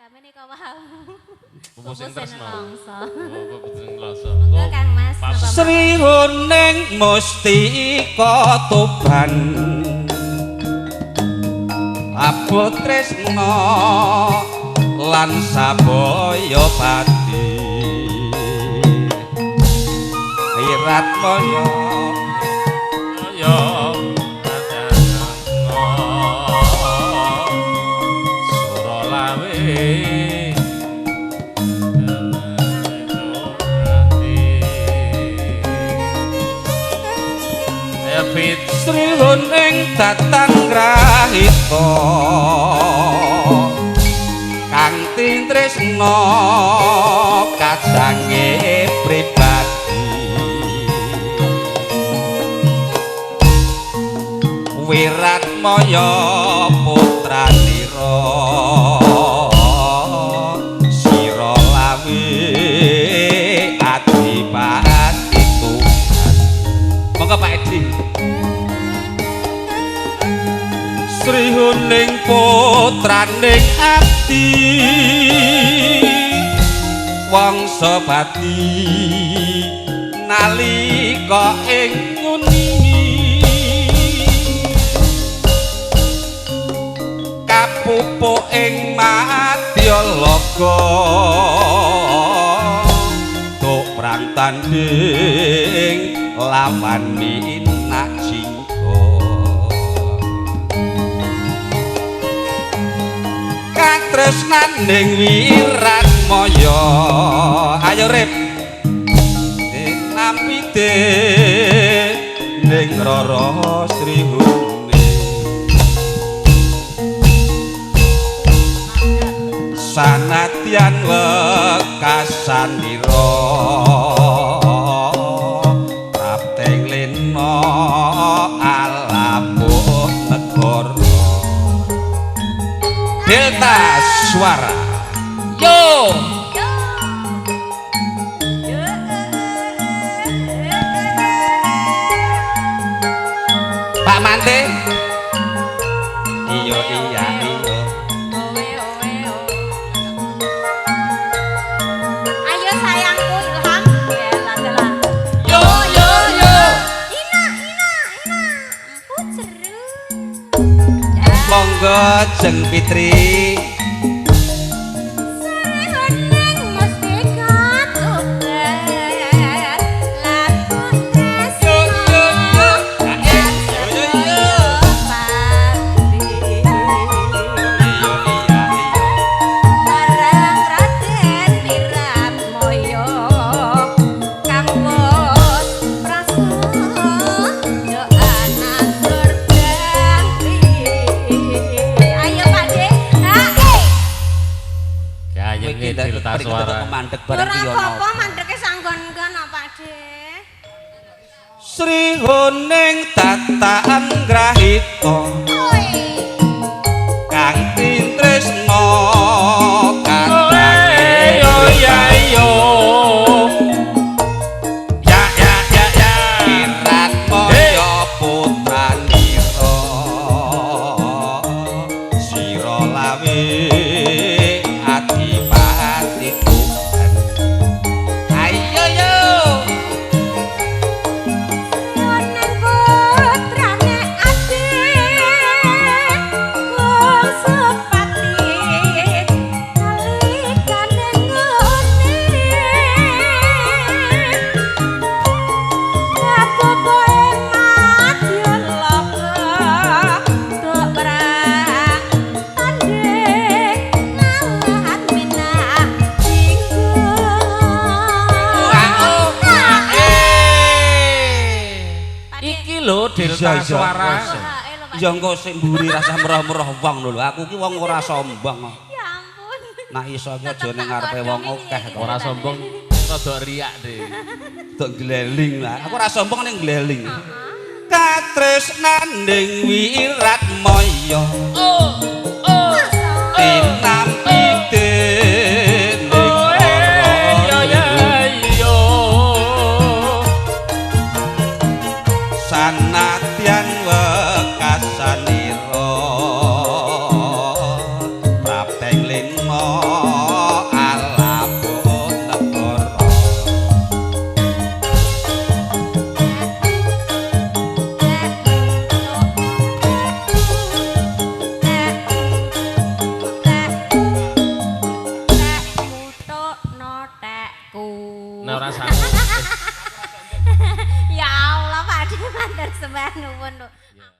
Langgame nika wau. Pupu sing tresno. Nelongso. Oh, pupu sing nelongso. Monggo Kang Mas. Napa Sri Huning Mustika Tuban Abu Tresna lan Sabaya Pati Irat Maya ya Suralawe Ayo Fit. Sri Huning datang grahita kang tintresna kadange pribadi Wiratmaya putranira sira lawe adipati Tuhan. Monggo Pak Edi. Sri Huning putraning abdi wangsa pati nalika ing nguni kapupuk ing madyalaga tuk perang tanding lawan minak jingga katresnaning Wiratmaya. Ayo Rip nampi ning Rara Sri Huning sanadyan wekasanira prapteng lena alapuh negara. Delta Suara. Yo. Pak Mante. Iyo iya iyo. Ayo sayangku Ilham. Ya lah. Yo yo yo. Ina ina ina. Aku jeru. Monggo Jeng Fitri. Iyo iya iyo. Gayenge Delta Suara. Mandek barang Ora ki yo apa-apa nopo. mandeke sanggon-nggon Pak De. Sri Huning tataan grahita kang tintresna kadange Yo ya yo. Ya ya ya ya. Wiratmaya putranira sira lawe adipati Tuhan. Ayo yo. Yonen putrane ade wong sepati nalikane ngene kapopoe madyalaga tok perang tanding lawan minak jingga. Iki lho Delta Iya, iya. Suara. Ya engko sing mburi rasa merah-merah wong lho. Aku ki wong ora sombong. Ya ampun. Nah iso ki aja ning ngarepe wong akeh kok. Ora sombong rada riak deh. Tok gleling lah. Aku ora sombong ning gleling. Katresnaning Wiratmaya tinampi dening Yo Rara ya yo. sanadyan wekasanira prapteng lena Sembah nuwun lho. Iya.